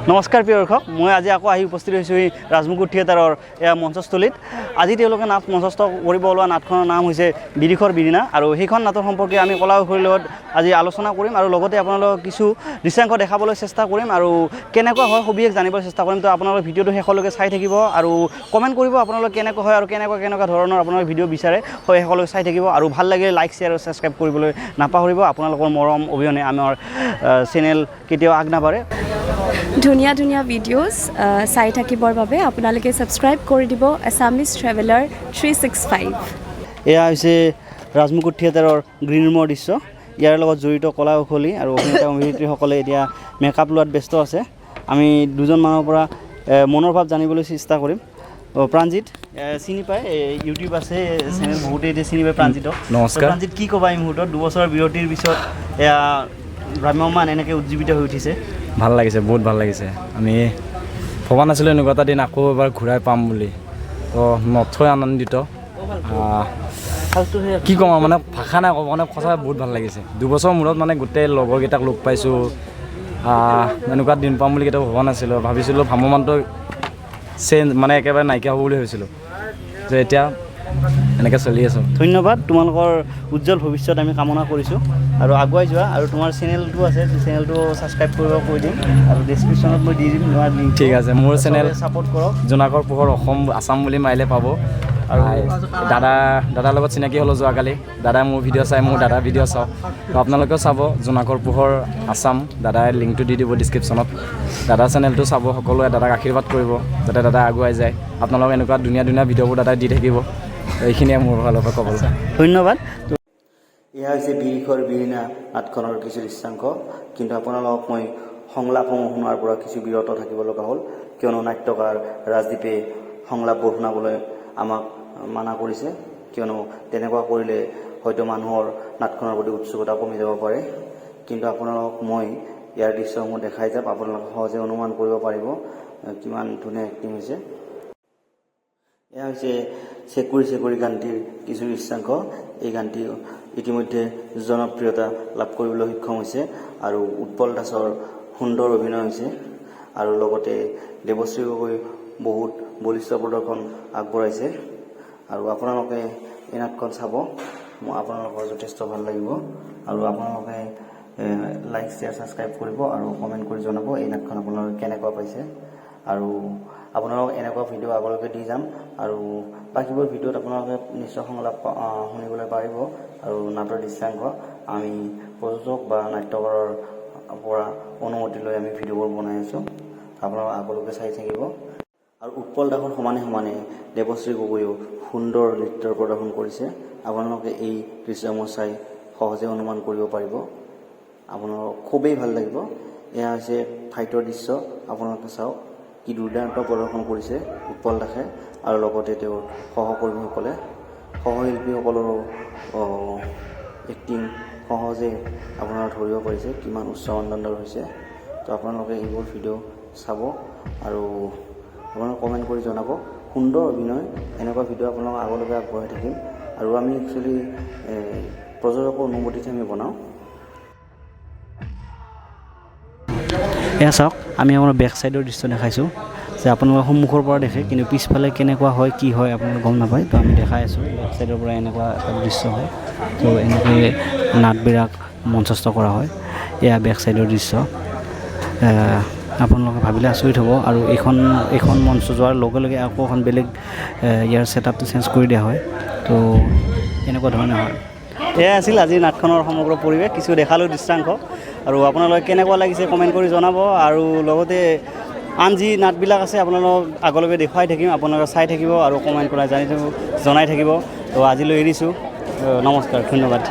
নমস্কাৰ প্ৰিয় দৰ্শক, মই আজি আকৌ আহি উপস্থিত হৈছোঁ এই ৰাজমুকুট থিয়েটাৰৰ এয়া মঞ্চস্থলীত। আজি তেওঁলোকে নাট মঞ্চস্থ কৰিব ওলোৱা নাটখনৰ নাম হৈছে বিৰিখৰ বিৰিণা আৰু সেইখন নাটৰ সম্পৰ্কে আমি কলা কুশলীৰ লগত আজি আলোচনা কৰিম আৰু লগতে আপোনালোকক কিছু দৃশ্যাংশ দেখাবলৈ চেষ্টা কৰিম আৰু কেনেকুৱা হয় সবিশেষ জানিবলৈ চেষ্টা কৰিম। তো আপোনালোকে ভিডিঅ'টো শেষলৈকে চাই থাকিব আৰু কমেণ্ট কৰিব আপোনালোকে কেনেকুৱা হয় আৰু কেনেকুৱা কেনেকুৱা ধৰণৰ আপোনালোকে ভিডিঅ' বিচাৰে হয়, শেষলৈকে চাই থাকিব আৰু ভাল লাগিলে লাইক, শ্বেয়াৰ আৰু ছাবস্ক্ৰাইব কৰিবলৈ নাপাহৰিব। আপোনালোকৰ মৰম অবিহনে আমাৰ চেনেল কেতিয়াও আগ নাবাঢ়ে। ধুনীয়া ধুনীয়া ভিডিঅ'জ চাই থাকিবৰ বাবে আপোনালোকে ছাবস্ক্ৰাইব কৰি দিব আছামিজ ট্ৰেভেলাৰ 365। এয়া হৈছে ৰাজমুকুট থিয়েটাৰৰ গ্ৰীণ ৰুমৰ দৃশ্য। ইয়াৰ লগত জড়িত কলা কুশলী আৰু অভিনেতা অভিনেত্ৰীসকলে এতিয়া মেকআপ লোৱাত ব্যস্ত আছে। আমি দুজনমানৰ পৰা মনৰ ভাৱ জানিবলৈ চেষ্টা কৰিম। প্ৰাণজিত চিনি পায়, ইউটিউব আছে, চেনেল বহুতে এতিয়া চিনি পায় প্ৰাণজিতক। নমস্কাৰ। প্ৰাণজিত, কি ক'বা এই মুহূৰ্তত 2 বছৰৰ বিৰতিৰ পিছত এয়া ভ্ৰাম্যমান এনেকৈ উজ্জীৱিত হৈ উঠিছে? ভাল লাগিছে, বহুত ভাল লাগিছে। আমি ভবা নাছিলোঁ এনেকুৱা এটা দিন আকৌ এবাৰ ঘূৰাই পাম বুলি। তো নথৈ আনন্দিত। কি ক'ম আৰু, মানে ভাষা নাই ক'ব মানে, সঁচাকৈ বহুত ভাল লাগিছে। 2 বছৰৰ মূৰত মানে গোটেই লগৰকেইটাক লগ পাইছোঁ। এনেকুৱা দিন পাম বুলি কেতিয়াও ভবা নাছিলোঁ। ভাবিছিলোঁ ভ্ৰাম্যমানটো চেঞ্জ মানে একেবাৰে নাইকিয়া হ'ব বুলি ভাবিছিলোঁ, যে এতিয়া এনেকৈ চলি আছোঁ। ধন্যবাদ। তোমালোকৰ উজ্জ্বল ভৱিষ্যত আমি কামনা কৰিছোঁ আৰু আগুৱাই যোৱা। আৰু তোমাৰ চেনেলটো আছে, চেনেলটো ছাবস্ক্ৰাইব কৰিব কৈ দিম আৰু ডেছক্ৰিপশ্যনত মই দি দিম তোমাৰ লিংক। ঠিক আছে, মোৰ চেনেল ছাপোৰ্ট কৰক। জোনাকৰ পোহৰ অসম আছাম বুলি মাৰিলে পাব। আৰু দাদাৰ লগত চিনাকি হ'লোঁ যোৱাকালি। দাদাই মোৰ ভিডিঅ' চাই, মোৰ দাদাৰ ভিডিঅ' চাওঁ। তো আপোনালোকেও চাব জোনাকৰ পোহৰ আছাম। দাদাই লিংকটো দি দিব ডিছক্ৰিপশ্যনত। দাদাৰ চেনেলটো চাব সকলোৱে, দাদাক আশীৰ্বাদ কৰিব যাতে দাদা আগুৱাই যায়। আপোনালোক এনেকুৱা ধুনীয়া ধুনীয়া ভিডিঅ'বোৰ দাদাই দি থাকিব। এইখিনিয়ে মোৰ ফালৰ পৰা ক'বলৈ। ধন্যবাদ। এয়া হৈছে বিৰিখৰ বিৰিণা নাটখনৰ কিছু দৃশ্যাংশ। কিন্তু আপোনালোকক মই সংলাপসমূহ শুনোৱাৰ পৰা কিছু বিৰত থাকিব লগা হ'ল, কিয়নো নাট্যকাৰ ৰাজদ্বীপে সংলাপবোৰ শুনাবলৈ আমাক মানা কৰিছে, কিয়নো তেনেকুৱা কৰিলে হয়তো মানুহৰ নাটখনৰ প্ৰতি উৎসুকতা কমি যাব পাৰে। কিন্তু আপোনালোকক মই ইয়াৰ দৃশ্যসমূহ দেখাই যাম, আপোনালোকে সহজে অনুমান কৰিব পাৰিব কিমান ধুনীয়া এক্টিং হৈছে। এয়া হৈছে চেকুৰি চেকুৰি গানটিৰ কিছু দৃশ্যাংশ। এই গানটি ইতিমধ্যে জনপ্ৰিয়তা লাভ কৰিবলৈ সক্ষম হৈছে আৰু উৎপল দাসৰ সুন্দৰ অভিনয় হৈছে আৰু লগতে দেৱশ্ৰী গগৈ বহুত বলিষ্ঠ প্ৰদৰ্শন আগবঢ়াইছে। আৰু আপোনালোকে এই নাটখন চাব, আপোনালোকৰ যথেষ্ট ভাল লাগিব। আৰু আপোনালোকে লাইক, শ্বেয়াৰ, ছাবস্ক্ৰাইব কৰিব আৰু কমেণ্ট কৰি জনাব এই নাটখন আপোনালোকে কেনেকুৱা পাইছে। আৰু আপোনালোকক এনেকুৱা ভিডিঅ' আগলৈকে দি যাম আৰু বাকীবোৰ ভিডিঅ'ত আপোনালোকে নিশ্চয় সংলাপ শুনিবলৈ পাৰিব আৰু নাটৰ দৃশ্যাংশ। আমি প্ৰযোজক বা নাট্যকাৰৰ পৰা অনুমতি লৈ আমি ভিডিঅ'বোৰ বনাই আছোঁ। আপোনালোকে আগলৈকে চাই থাকিব। আৰু উৎপল দাসৰ সমানে সমানে দেৱশ্ৰী গগৈয়েও সুন্দৰ নৃত্যৰ প্ৰদৰ্শন কৰিছে। আপোনালোকে এই দৃশ্যসমূহ চাই সহজে অনুমান কৰিব পাৰিব, আপোনালোকক খুবেই ভাল লাগিব। এয়া হৈছে ফাইটৰ দৃশ্য। আপোনালোকে চাওক কি দুৰ্দান্ত প্ৰদৰ্শন কৰিছে উৎপল দাসে আৰু লগতে তেওঁৰ সহকৰ্মীসকলে। সহশিল্পীসকলৰো এক্টিং সহজে আপোনালোকে ধৰিব পাৰিছে কিমান উচ্চ মানদণ্ডৰ হৈছে। তো আপোনালোকে এইবোৰ ভিডিঅ' চাব আৰু আপোনালোকে কমেণ্ট কৰি জনাব। সুন্দৰ অভিনয়। এনেকুৱা ভিডিঅ' আপোনালোকক আগলৈকে আগবঢ়াই থাকিম। আৰু আমি একচুৱেলি প্ৰযোজকৰ অনুমতিতহে আমি বনাওঁ। এয়া চাওক, আমি আপোনাৰ বেক চাইডৰ দৃশ্য দেখাইছোঁ যে আপোনালোকে সন্মুখৰ পৰা দেখে, কিন্তু পিছফালে কেনেকুৱা হয়, কি হয়, আপোনালোকে গম নাপায়। তো আমি দেখাই আছোঁ, বেক চাইডৰ পৰা এনেকুৱা এটা দৃশ্য হয়। তো এনেকৈ নাটবিলাক মঞ্চস্থ কৰা হয়। এয়া বেক চাইডৰ দৃশ্য। আপোনালোকে ভাবিলে আচৰিত হ'ব। আৰু এইখন মঞ্চ যোৱাৰ লগে লগে আকৌ এখন বেলেগ ইয়াৰ ছেটআপটো চেঞ্জ কৰি দিয়া হয়। তো এনেকুৱা ধৰণে হয়। এয়াই আছিল আজিৰ নাটখনৰ সমগ্ৰ পৰিৱেশ। কিছু দেখালোঁ দৃশ্যাংশ আৰু আপোনালোকে কেনেকুৱা লাগিছে কমেণ্ট কৰি জনাব। আৰু লগতে আন যি নাটবিলাক আছে, আপোনালোকক আগলৈকে দেখুৱাই থাকিম। আপোনালোকে চাই থাকিব আৰু কমেণ্ট কৰি জানি থাকিব, জনাই থাকিব। তো আজিলৈ এৰিছোঁ। নমস্কাৰ, ধন্যবাদ।